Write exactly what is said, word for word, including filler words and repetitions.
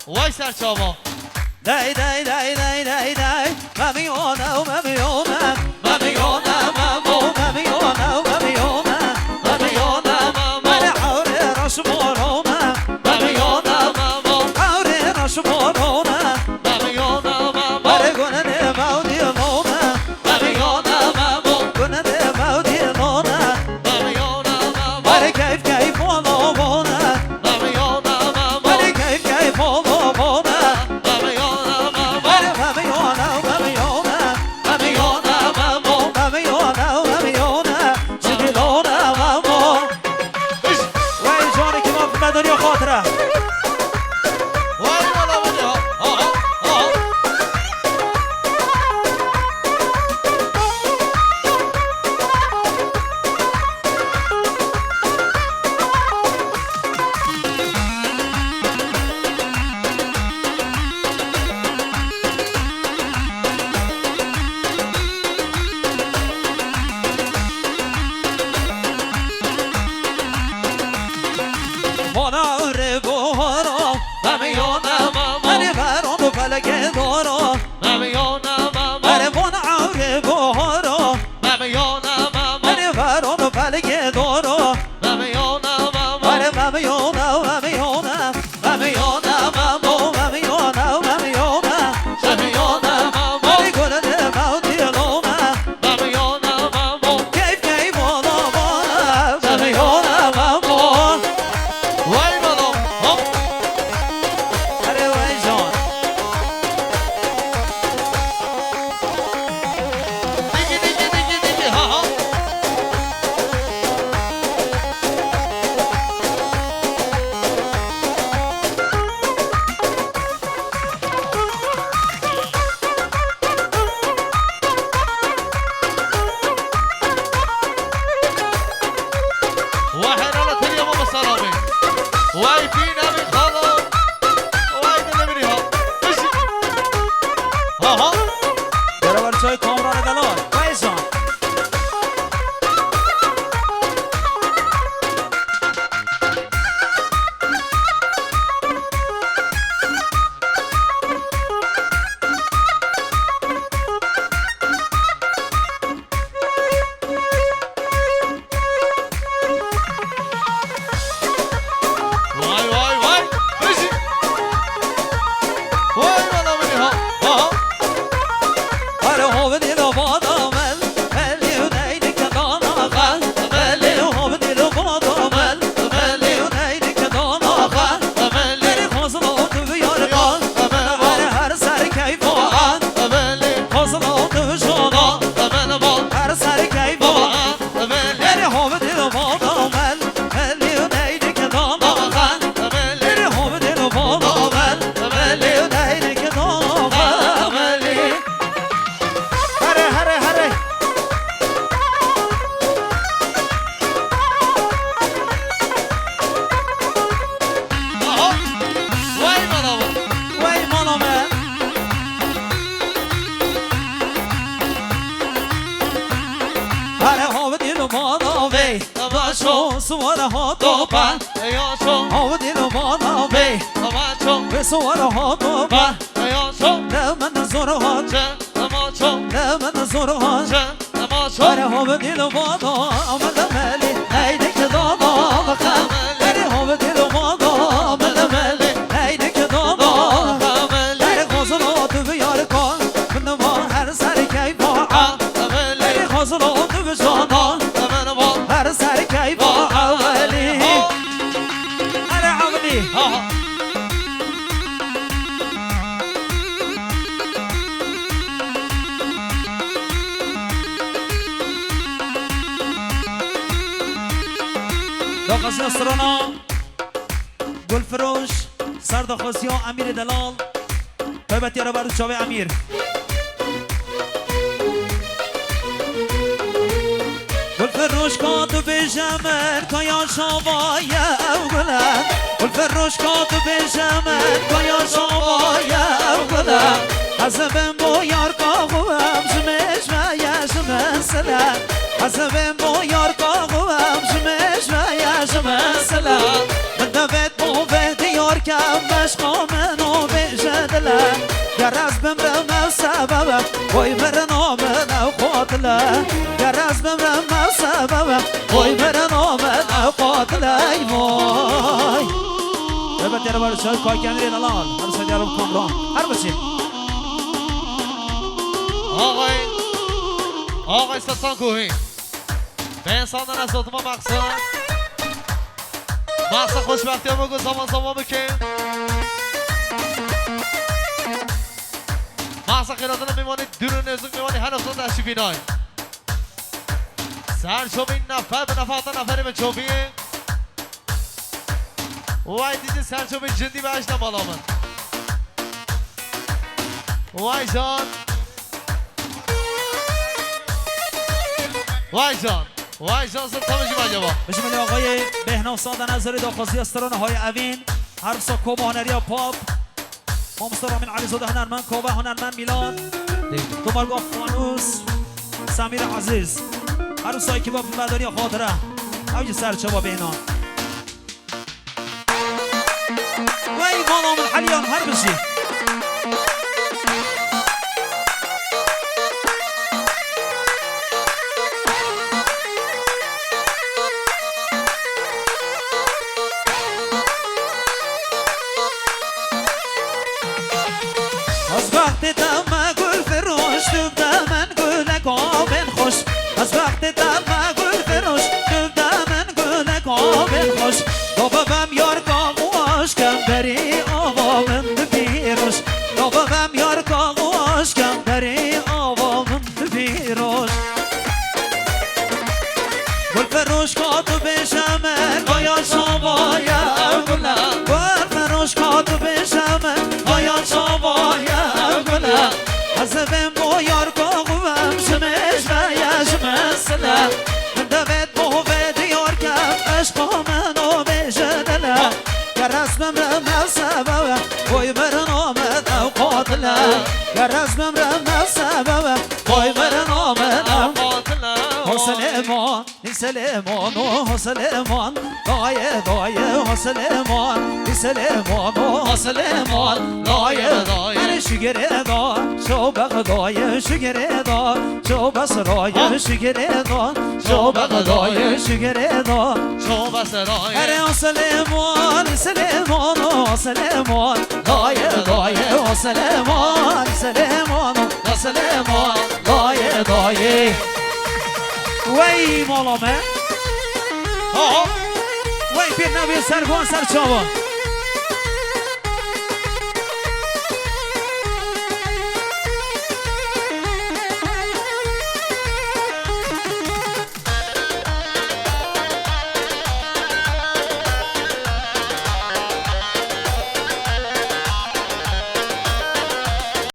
Vay serçava. Dey, dey, dey, dey, dey, dey. Memiyone, memiyone. Memiyone, memo, memiyone, memiyone. Memiyone, memo. Bere hawre raşmorone. Memiyone, memo. Hawre raşmorone. Memiyone, memo. Bere gunene mevdiyone. Memiyone, memo. Gunene mevdiyone. Memiyone, memo. Bere keyf keyf ola bone. Memiyone, memo. Bere keyf keyf ola bone. Memiyone, memo. Bere memiyone, memiyone. Memiyone, memo. Memiyone, memiyone. Jidilone, memo. Wey canekî mafî me doniya xatire. Wey mala min ya. Ha, ha, ha. Vana rê buhara, memiyona mamo. Erê veron du felekê dora. Memiyona mamo. Erê vana rê buhara. Memiyona mamo. Erê veron du felekê dora. Memiyona mamo. Erê memiyona, memiyona. Memiyona mamo, memiyona, memiyona. Memiyona mamo. Erê gulê mewdiyona. Memiyona mamo. Keyf keyf ola bana. Memiyona mamo. Vay balo, hop. Erê vay can. Digi, digi, digi, digi, ha, ha. Vay helal et ya baba salamê. Vay bîna min xalo. Vay dilê min ha. Aha. Beraber çay kamera delal. Vay can. Vay, vay, vay. Hıcı. Vay, bana beni ha. Aha. Are hovdî lo bada mel, melî û neynik dana xel, melî û hovdî lo bada mel, melî û neynik dana xel, melî. Erê xozlo tu yar kan, erê her ser keyfa an, xozlo tu jona, her ser keyfa an. Erê hovdî lo bada mel, melî û neynik dana xel, erê hovdî lo bada mel, melî û neynik dana xel, melî. Here, here, here. Aha. Vay mala me. Vay mala me. Here hovdî lo bada vey. Temaşo suwar hato pa. Temaşo. Hovdî lo bada vey. Temaşo. Ve suwar hato pa. Temaşo. Li min zor hat. Temaşo. Li min zor hat. Temaşo. Erê hovdî lo bada, aman da melî, eynik dada, baka. Erê hovdî lo bada, aman da melî, eynik dada, baka. Erê xozlo tu bi yar ka, min va her ser keyfa. Erê xozlo tu bi jana, her ser keyfa ewelî. Erê ewelî. Daxwaziya strana Gulfiroş, ser daxwaziya Emîrê Delal. Taybetiya re ber çavê Emîr. Gulfiroş ka tu bêje min kaya şava ye ew gule. Gulfiroş ka tu bêje min kaya şava ye ew gule. Ez ê bim bo yar ka xwe em ji mêj me ye ji min sile. Ez ê bim bo yar ka xwe em ji mêj me ye ji min sile. Min devêt bo vê diyar ke meşqa min û Ger ez bimrim ew sebebe, oy mirin o min ew qatile. Ger ez bimrim ew sebebe, oy mirin o min ew qatile, ey vay. Eve têre var şahit kakendirê dalal. Her sediyarım Kamran. Her biçim. Ağay, ağay Satan Kuhi. Ben senden ez oturma Maksa. Maksa xoşbextiya bû ku zaman zaman bikin. Maksa xêratina mêvanî, dûr û nêzik mêvanî her nefsa te şîvînay. Ser çovî nefer bi nefer hata neferê min çovî. Way dîdî ser çovî cindî be eşte mala min. Way can. Way can. Way can, ser tamam jî acaba. Bişmillah ağayê Bêhna Sadan Ezerî daxwaziya strana hay evîn. Her wisa koma huneriya pop. Mamosta Ramin Elîzade hunermend, kava hunermend Mîlan. Domarga Fanûs, Semîr Ezîz. Her wisa ekiba bi medaniya xatire. Ew jî ser çava bêhna. Wey mala min Heliyan her bijî. Ez bextê te me gul firoş, tu de min gulek avên xweş. Ez bextê te me gul firoş, tu de min gulek avên xweş. Dava vem yar kaxu aşkem berî ava min di pîroş. Dava vem yar kaxu aşkem berî ava min di pîroş. Gul firoş ka tu bêje min, kaya çava ye ew gule. Gul firoş ka tu bêje min, kaya çava ye ew gule. Ez ê vêm bo yar kaxu vem, ji mêj ve ye ji min sile. Min devêt bo vê diyar kem, eşqa min o bêje dile. Ger ez bimrim ev sebebe, boy mirin o min ew qatile. Ger ez bimrim ev sebebe, boy mirin o min ew qatile. O Silêman. Li Silêman, o Silêman, dayê, dayê, o Silêman. Li Silêman, o Silêman, dayê, dayê. Her şigirê da, şo bexdayê, şigirê da, şo besrayê, şigirê da, şo bexdayê, şigirê da. Şo besrayê. Erê o Silêman, Silêman, o Silêman, dayê, dayê, o Silêman, Silêman, o Silêman, dayê, dayê. Wey mala me. Ha, ha. Wey pêr nabê ser van ser çava.